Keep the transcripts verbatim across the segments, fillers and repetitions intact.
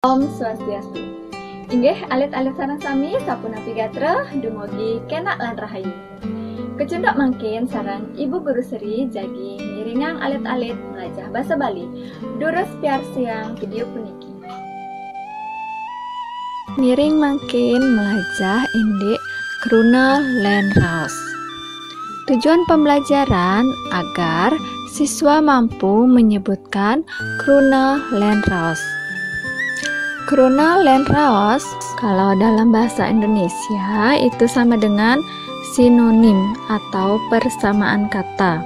Om Swastiastu. Inggih alit-alit sareng sami, sapunapi gatra, dumugi kenak lan rahayu. Kecunduk mangkin sareng Ibu Guru Sri jagi mirengang alit-alit melajah basa Bali. Durus piarsayang video puniki. Miring mangkin melajah indik kruna lan raos. Tujuan pembelajaran agar siswa mampu menyebutkan kruna lan raos. Kruna lan raos, kalau dalam bahasa Indonesia itu sama dengan sinonim atau persamaan kata.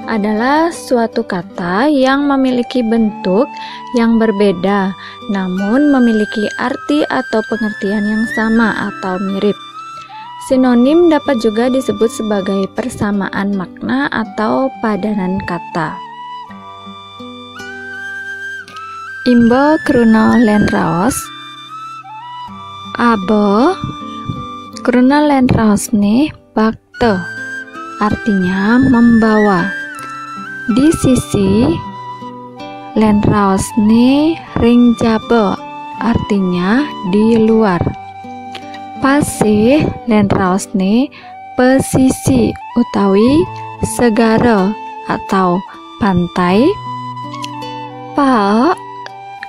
Adalah suatu kata yang memiliki bentuk yang berbeda, namun memiliki arti atau pengertian yang sama atau mirip. Sinonim dapat juga disebut sebagai persamaan makna atau padanan kata. Imba kruna lan raos. Aba kruna lan raosne bakta, artinya membawa. Di sisi lan raosne ring jaba, artinya di luar. Pasih lan raosne pesisi utawi segara atau pantai. Pa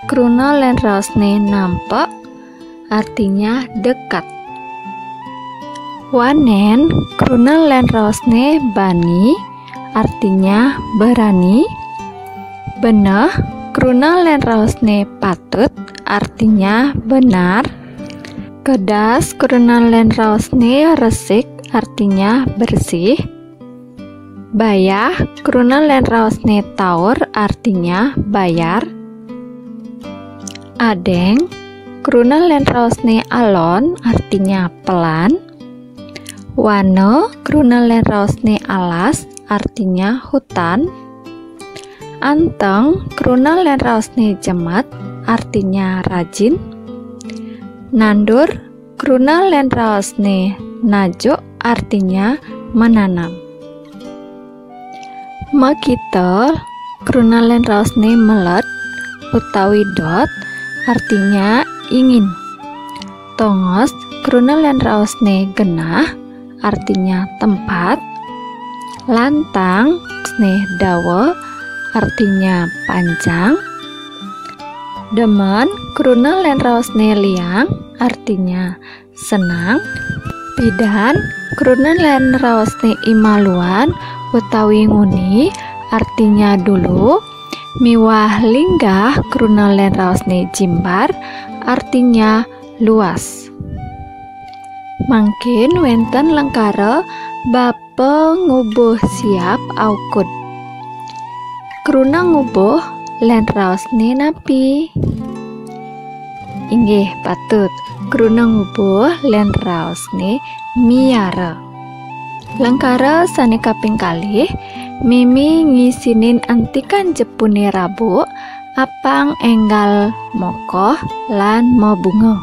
kruna lan raosne nampak, artinya dekat. Wanen kruna lan raosne bani, artinya berani. Beneh kruna lan raosne patut, artinya benar. Kedas kruna lan raosne resik, artinya bersih. Bayah kruna lan raosne taur, artinya bayar. Adeng kruna lan raosne alon, artinya pelan. Wana kruna lan raosne alas, artinya hutan. Anteng kruna lan raosne jemet, artinya rajin. Nandur kruna lan raosne najuk, artinya menanam. Makita kruna lan raosne melet utawi dot, artinya ingin. Tongos kruna lan raosne genah, artinya tempat. Lantang sne dawa, artinya panjang. Demen kruna lan raosne liang, artinya senang. Pidan kruna lan raosne imaluan utawi nguni, artinya dulu. Miwah linggah kruna lan raosne jimbar, artinya luas. Mangkin wenten lengkara bapa ngubuh siap aukud. Kruna ngubuh lan raosne napi? Inggih patut, kruna ngubuh lan raosne miara. Lengkara sane kaping kalih, mimi ngisinin antikan jepune rabuk, apang enggal mokoh lan mabunga.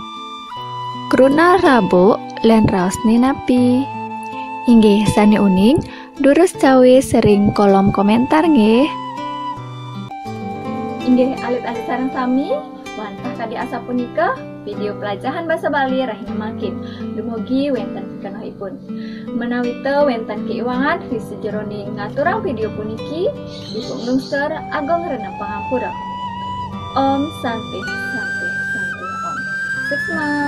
Kruna rabuk lan raosne napi? Inggih sane uning, durus cawis ring kolom komentar nggih. Inggih alit-alit sareng sami, wantah kadi asapunika video pelajahan basa Bali rahina mangkin. Dumugi wenten pikenohipun. Menawita wenten kaiwangan ri sajeroning ngaturang video puniki, Ibu nglungsur agung rena pangampura. Om Santi, Santi, Santi Om. Suksma.